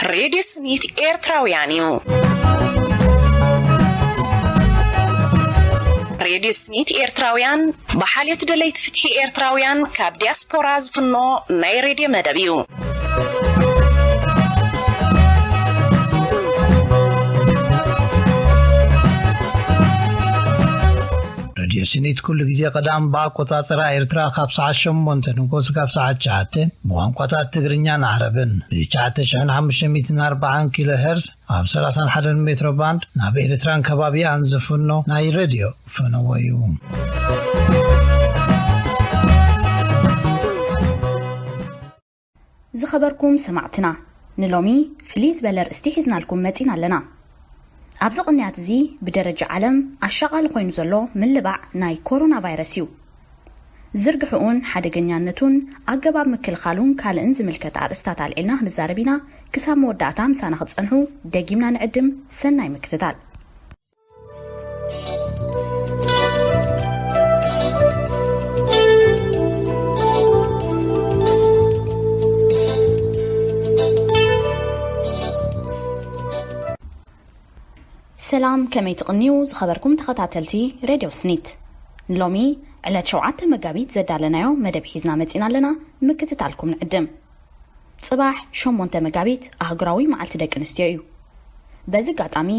ሬድዮ ስኒት ኤርትራውያን እዩ። ሬድዮ ስኒት ኤርትራውያን ብሓልዮት ደለይቲ ፍትሒ ኤርትራውያን ካብ ዲያስፖራ ዝፍኖ ናይ ሬድዮ መደብ እዩ። ሬድዮ ስኒት ኩሉ ግዜ ቀዳም ብኣቆጻጽራ ኤርትራ ካብ ሰዓት ሸሞንተ ንጎስ ካብ ሰዓት ትሽዓተ ብቋንቋታት ትግርኛን ዓረብን፣ ብ ትሽዓተ ሽሕን ሓሙሽተ ሚእትን ኣርባዓን ኪሎ ሄርዝ ኣብ ሰላሳን ሓደን ሜትሮ ባንድ ናብ ኤርትራን ከባቢኣን ዝፍኖ ናይ ሬድዮ ፈነወ እዩ። ዝኸበርኩም ሰማዕትና፣ ንሎሚ ፍልይ ዝበለ ኣርእስቲ ሒዝናልኩም መጺና ኣለና። ኣብዚ ቅንያት እዚ ብደረጃ ዓለም ኣሻቓሊ ኮይኑ ዘሎ ምልባዕ ናይ ኮሮና ቫይረስ እዩ። ዝርግሕኡን ሓደገኛነቱን ኣገባብ ምክልኻሉን ካልእን ዝምልከት ኣርእስታት ኣልዒልና ክንዛረብ ኢና። ክሳብ መወዳእታ ምሳና ክትጸንሑ ደጊምና ንዕድም። ሰናይ ምክትታል። ሰላም፣ ከመይ ትቕንዩ ዝኸበርኩም ተኸታተልቲ ሬድዮ ስኒት? ንሎሚ ዕለት ሸውዓተ መጋቢት ዘዳለናዮ መደብ ሒዝና መጺና ኣለና። ምክትታልኩም ንዕድም። ጽባሕ ሸሞንተ መጋቢት ኣህጉራዊ መዓልቲ ደቂ ኣንስትዮ እዩ። በዚ ኣጋጣሚ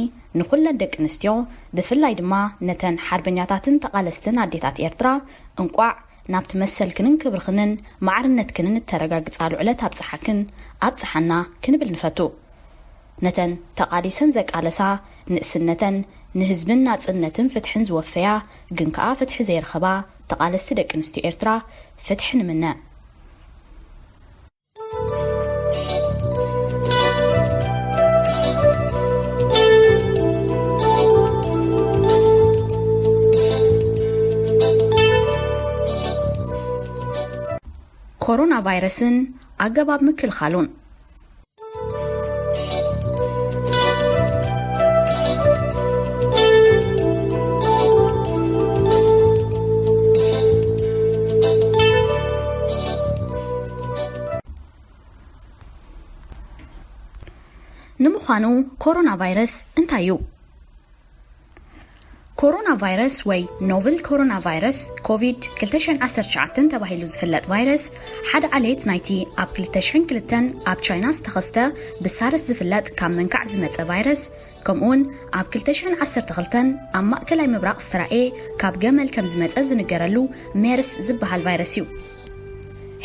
ንኹለን ደቂ ኣንስትዮ፣ ብፍላይ ድማ ነተን ሓርበኛታትን ተቓለስትን ኣዴታት ኤርትራ፣ እንቋዕ ናብቲ መሰልክንን ክብርኽንን ማዕርነትክንን እተረጋግጻሉ ዕለት ኣብጽሓክን ኣብጽሓና ክንብል ንፈቱ። ነተን ተቓሊሰን ዘቃለሳ፣ ንእስነተን ንህዝብን ናጽነትን ፍትሕን ዝወፈያ፣ ግን ከኣ ፍትሒ ዘይረኸባ ተቓለስቲ ደቂ ኣንስትዮ ኤርትራ ፍትሒ ንምነ። ኮሮና ቫይረስን ኣገባብ ምክልኻሉን። ንምዃኑ ኮሮና ቫይረስ እንታይ እዩ? ኮሮና ቫይረስ ወይ ኖቨል ኮሮና ቫይረስ ኮቪድ ክልተ ሽሕን ዓሰርተ ትሽዓተን ተባሂሉ ዝፍለጥ ቫይረስ፣ ሓደ ዓሌት ናይቲ ኣብ ክልተ ሽሕን ክልተን ኣብ ቻይና ዝተኸስተ ብሳርስ ዝፍለጥ ካብ መንካዕ ዝመጸ ቫይረስ፣ ከምኡውን ኣብ ክልተ ሽሕን ዓሰርተ ክልተን ኣብ ማእከላይ ምብራቕ ዝተራእየ ካብ ገመል ከም ዝመጸ ዝንገረሉ ሜርስ ዝበሃል ቫይረስ እዩ።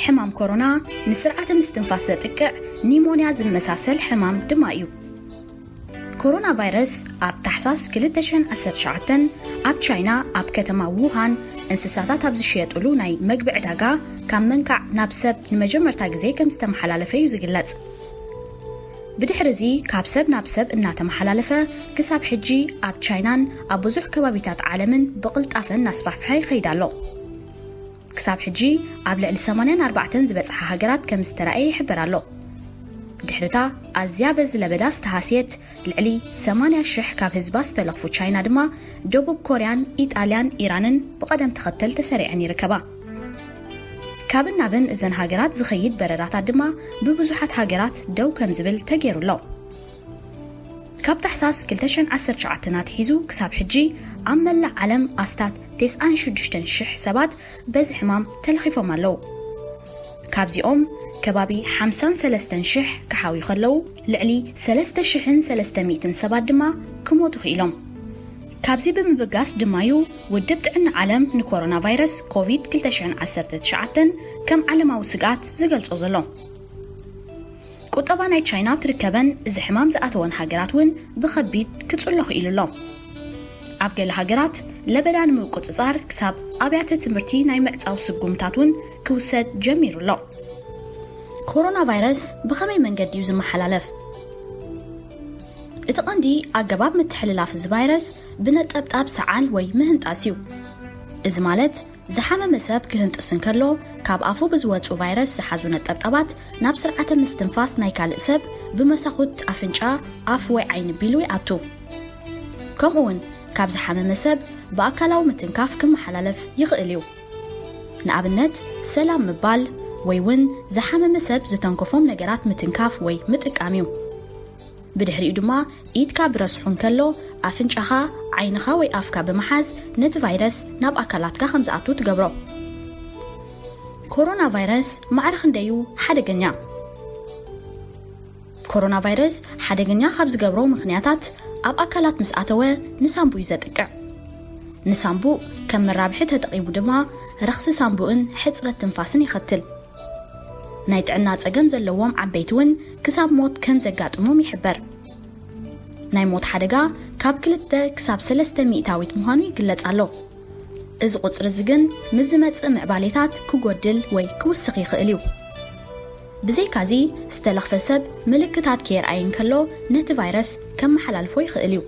ሕማም ኮሮና ንስርዓተ ምስትንፋስ ዘጥቅዕ ኒሞንያ ዝመሳሰል ሕማም ድማ እዩ። ኮሮና ቫይረስ ኣብ ታሕሳስ ክልተ ሽሕን ዓሰርተ ትሽዓተን ኣብ ቻይና ኣብ ከተማ ውሃን እንስሳታት ኣብ ዝሽየጡሉ ናይ መግቢ ዕዳጋ ካብ መንካዕ ናብ ሰብ ንመጀመርታ ግዜ ከም ዝተመሓላለፈ እዩ ዝግለጽ። ብድሕሪ እዚ ካብ ሰብ ናብ ሰብ እናተመሓላለፈ ክሳብ ሕጂ ኣብ ቻይናን ኣብ ብዙሕ ከባቢታት ዓለምን ብቕልጣፈ እናስፋሕፍሐ ይኸይድ ኣሎ። ክሳብ ሕጂ ኣብ ልዕሊ ሰማንያን ኣርባዕተን ዝበጽሓ ሃገራት ከም ዝተራእየ ይሕበር ኣሎ። ድሕሪታ ኣዝያ በዚ ለበዳ ዝተሃስየት ልዕሊ ሰማንያ ሽሕ ካብ ህዝባ ዝተለኽፉ ቻይና ድማ ደቡብ ኮርያን ኢጣልያን ኢራንን ብቐደም ተኸተል ተሰሪዐን ይርከባ። ካብን ናብን እዘን ሃገራት ዝኸይድ በረራታት ድማ ብብዙሓት ሃገራት ደው ከም ዝብል ተገይሩ ኣሎ። ካብ ታሕሳስ ክልተ ሽሕን ዓሰርተ ትሽዓተን ኣትሒዙ ክሳብ ሕጂ ኣብ መላእ ዓለም ኣስታት ተስዓን ሽዱሽተን ሽሕ ሰባት በዚ ሕማም ተለኺፎም ኣለዉ። ካብዚኦም ከባቢ ሓምሳን ሰለስተን ሽሕ ክሓውዩ ከለዉ፣ ልዕሊ ሰለስተ ሽሕን ሰለስተ ሚእትን ሰባት ድማ ክሞቱ ክኢሎም። ካብዚ ብምብጋስ ድማዩ ውድብ ጥዕና ዓለም ንኮሮና ቫይረስ ኮቪድ ክልተ ሽሕን ዓሰርተ ትሽዓተን ከም ዓለማዊ ስግኣት ዝገልጾ ዘሎ። ቁጠባ ናይ ቻይና ትርከበን እዚ ሕማም ዝኣተወን ሃገራት እውን ብኸቢድ ክጽሎ ክኢሉ ኣሎ። ኣብ ገለ ሃገራት ለበዳ ንምቁጽጻር ክሳብ ኣብያተ ትምህርቲ ናይ ምዕጻው ስጉምታት እውን ክውሰድ ጀሚሩ ኣሎ። ኮሮና ቫይረስ ብኸመይ መንገዲ እዩ ዝመሓላለፍ? እቲ ቀንዲ ኣገባብ ምትሕልላፍ እዚ ቫይረስ ብነጠብጣብ ሰዓል ወይ ምህንጣስ እዩ። እዚ ማለት ዝሓመመ ሰብ ክህንጥስ እንከሎ፣ ካብ ኣፉ ብዝወጹ ቫይረስ ዝሓዙ ነጠብጣባት ናብ ስርዓተ ምስትንፋስ ናይ ካልእ ሰብ ብመሳኹት ኣፍንጫ፣ ኣፍ ወይ ዓይኒ ቢሉ ይኣቱ። ከምኡውን ካብ ዝሓመመ ሰብ ብኣካላዊ ምትንካፍ ክመሓላለፍ ይኽእል እዩ። ንኣብነት፣ ሰላም ምባል ወይ እውን ዝሓመመ ሰብ ዝተንከፎም ነገራት ምትንካፍ ወይ ምጥቃም እዩ። ብድሕሪኡ ድማ ኢድካ ብረስሑ እንከሎ ኣፍንጫኻ፣ ዓይንኻ ወይ ኣፍካ ብምሓዝ ነቲ ቫይረስ ናብ ኣካላትካ ከም ዝኣቱ ትገብሮ። ኮሮና ቫይረስ ማዕረ ክንደዩ ሓደገኛ? ኮሮና ቫይረስ ሓደገኛ ካብ ዝገብሮ ምኽንያታት፣ ኣብ ኣካላት ምስ ኣተወ ንሳንቡኡ እዩ ዘጥቅዕ። ንሳንቡእ ከም መራብሒ ተጠቒሙ ድማ ረኽሲ ሳንቡእን ሕጽረት ትንፋስን የኸትል። ናይ ጥዕና ጸገም ዘለዎም ዓበይቲ እውን ክሳብ ሞት ከም ዘጋጥሞም ይሕበር። ናይ ሞት ሓደጋ ካብ ክልተ ክሳብ ሰለስተ ሚእታዊት ምዃኑ ይግለጽ ኣሎ። እዚ ቁጽሪ እዚ ግን ምስ ዝመጽእ ምዕባሌታት ክጎድል ወይ ክውስኽ ይኽእል እዩ። ብዘይካዚ፣ ዝተለኽፈ ሰብ ምልክታት ከየርኣየ እንከሎ ነቲ ቫይረስ ከመሓላልፎ ይኽእል እዩ።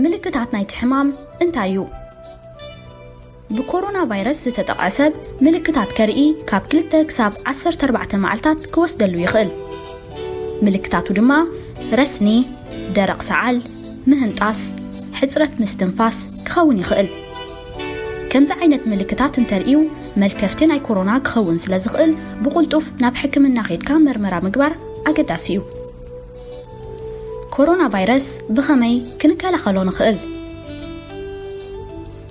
ምልክታት ናይቲ ሕማም እንታይ እዩ? ብኮሮና ቫይረስ ዝተጠቕዐ ሰብ ምልክታት ከርኢ ካብ ክልተ ክሳብ ዓሰርተ ኣርባዕተ መዓልታት ክወስደሉ ይኽእል። ምልክታቱ ድማ ረስኒ፣ ደረቕ ሰዓል፣ ምህንጣስ፣ ሕጽረት ምስትንፋስ ክኸውን ይኽእል። ከምዚ ዓይነት ምልክታት እንተርእዩ፣ መልከፍቲ ናይ ኮሮና ክኸውን ስለ ዝኽእል፣ ብቕልጡፍ ናብ ሕክምና ኸይድካ መርመራ ምግባር ኣገዳሲ እዩ። ኮሮና ቫይረስ ብኸመይ ክንከላኸሎ ንኽእል?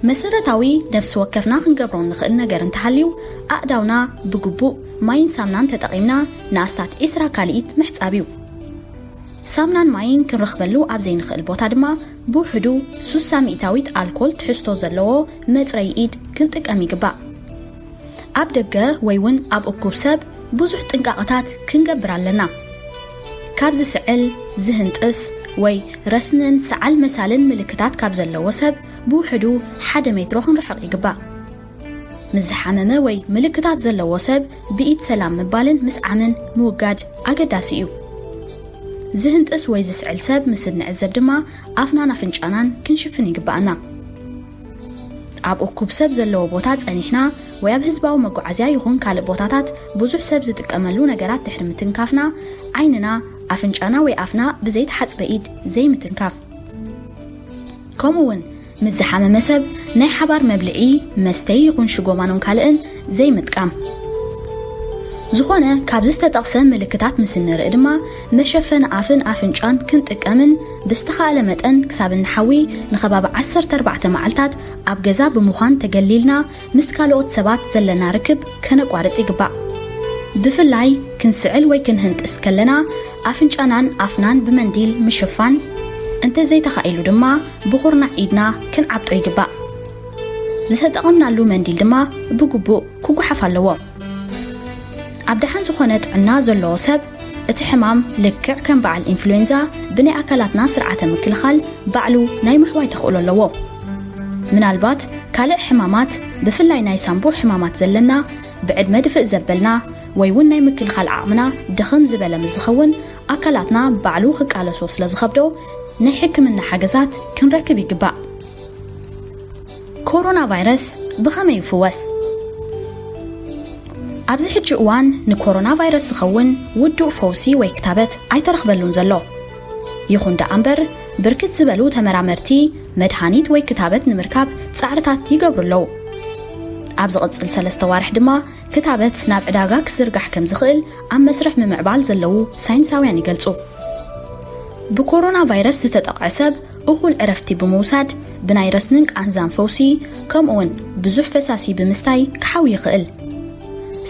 መሰረታዊ ነፍሲ ወከፍና ክንገብሮ እንኽእል ነገር እንተሃልዩ፣ ኣእዳውና ብግቡእ ማይን ሳምናን ተጠቒምና ንኣስታት ዒስራ ካልኢት ምሕጻብ እዩ። ሳምናን ማይን ክንረኽበሉ ኣብ ዘይንኽእል ቦታ ድማ ብውሕዱ ሱሳ ሚእታዊት ኣልኮል ትሕዝቶ ዘለዎ መጽረዪ ኢድ ክንጥቀም ይግባእ። ኣብ ደገ ወይ እውን ኣብ እኩብ ሰብ ብዙሕ ጥንቃቐታት ክንገብር ኣለና። ካብ ዝስዕል፣ ዝህንጥስ ወይ ረስንን ሰዓል መሳልን ምልክታት ካብ ዘለዎ ሰብ ብውሕዱ ሓደ ሜትሮ ክንርሕቕ ይግባእ። ምስ ዝሓመመ ወይ ምልክታት ዘለዎ ሰብ ብኢድ ሰላም ምባልን ምስዓምን ምውጋድ ኣገዳሲ እዩ። ዝህንጥስ ወይ ዝስዕል ሰብ ምስ እንዕዘብ ድማ ኣፍናን ኣፍንጫናን ክንሽፍን ይግባኣና። ኣብ እኩብ ሰብ ዘለዎ ቦታ ጸኒሕና ወይ ኣብ ህዝባዊ መጓዓዝያ ይኹን ካልእ ቦታታት ብዙሕ ሰብ ዝጥቀመሉ ነገራት ድሕሪ ምትንካፍና፣ ዓይንና፣ ኣፍንጫና ወይ ኣፍና ብዘይተሓጽበ ኢድ ዘይምትንካፍ። ከምኡ እውን ምስ ዝሓመመ ሰብ ናይ ሓባር መብልዒ፣ መስተይ ይኹን ሽጎማኖን ካልእን ዘይምጥቃም። ዝኾነ ካብዚ ዝተጠቕሰ ምልክታት ምስ እንርኢ ድማ መሸፈኒ ኣፍን ኣፍንጫን ክንጥቀምን ብዝተኻእለ መጠን ክሳብ እንሓዊ ንኸባቢ ዓሰርተ ኣርባዕተ መዓልታት ኣብ ገዛ ብምዃን ተገሊልና ምስ ካልኦት ሰባት ዘለና ርክብ ከነቋርጽ ይግባእ። ብፍላይ ክንስዕል ወይ ክንህንጥስ ከለና ኣፍንጫናን ኣፍናን ብመንዲል ምሽፋን፣ እንተዘይተኻኢሉ ድማ ብኹርናዕ ኢድና ክንዓብጦ ይግባእ። ዝተጠቐምናሉ መንዲል ድማ ብግቡእ ክጓሓፍ ኣለዎ። ኣብ ደሓን ዝኾነ ጥዕና ዘለዎ ሰብ፣ እቲ ሕማም ልክዕ ከም በዓል ኢንፍሉዌንዛ ብናይ ኣካላትና ስርዓተ ምክልኻል ባዕሉ ናይ ምሕዋይ ተኽእሎ ኣለዎ። ምናልባት ካልእ ሕማማት፣ ብፍላይ ናይ ሳንቡእ ሕማማት ዘለና፣ ብዕድመ ድፍእ ዘበልና፣ ወይ እውን ናይ ምክልኻል ዓቕምና ድኽም ዝበለ ምስ ዝኸውን፣ ኣካላትና ባዕሉ ክቃለሶ ስለ ዝኸብዶ፣ ናይ ሕክምና ሓገዛት ክንረክብ ይግባእ። ኮሮና ቫይረስ ብኸመይ ይፍወስ? ኣብዚ ሕጂ እዋን ንኮሮና ቫይረስ ዝኸውን ውዱእ ፈውሲ ወይ ክታበት ኣይተረኽበሉን ዘሎ። ይኹን ደኣ እምበር፣ ብርክት ዝበሉ ተመራመርቲ መድሃኒት ወይ ክታበት ንምርካብ ጻዕርታት ይገብሩ ኣለዉ። ኣብ ዝቕጽል ሰለስተ ዋርሕ ድማ ክታበት ናብ ዕዳጋ ክዝርጋሕ ከም ዝኽእል ኣብ መስርሕ ምምዕባል ዘለዉ ሳይንሳውያን ይገልጹ። ብኮሮና ቫይረስ ዝተጠቕዐ ሰብ እኹል ዕረፍቲ ብምውሳድ፣ ብናይ ረስንን ቃንዛን ፈውሲ፣ ከምኡውን ብዙሕ ፈሳሲ ብምስታይ ክሓዊ ይኽእል።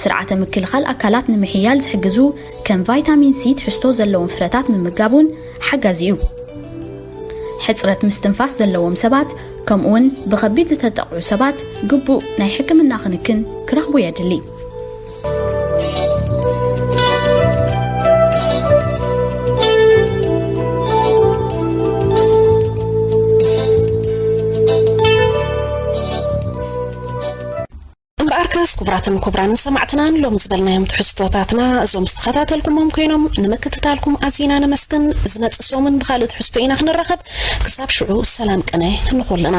ስርዓተ ምክልኻል ኣካላት ንምሕያል ዝሕግዙ ከም ቫይታሚን ሲ ትሕዝቶ ዘለዎም ፍረታት ምምጋብ እውን ሓጋዚ እዩ። ሕጽረት ምስትንፋስ ዘለዎም ሰባት፣ ከምኡውን ብኸቢድ ዝተጠቕዑ ሰባት ግቡእ ናይ ሕክምና ክንክን ክረኽቡ የድሊ። እምበኣርከስ፣ ክቡራትን ክቡራን ሰማዕትናን፣ ሎም ዝበልናዮም ትሕዝቶታትና፣ እዞም ዝተኸታተልኩሞም ኮይኖም፣ ንምክትታልኩም ኣዚና ነመስግን። ዝመጽእ ሰሙን ብኻልእ ትሕዝቶ ኢና ክንራኸብ። ክሳብ ሽዑ፣ ሰላም ቅነ ንኹልና።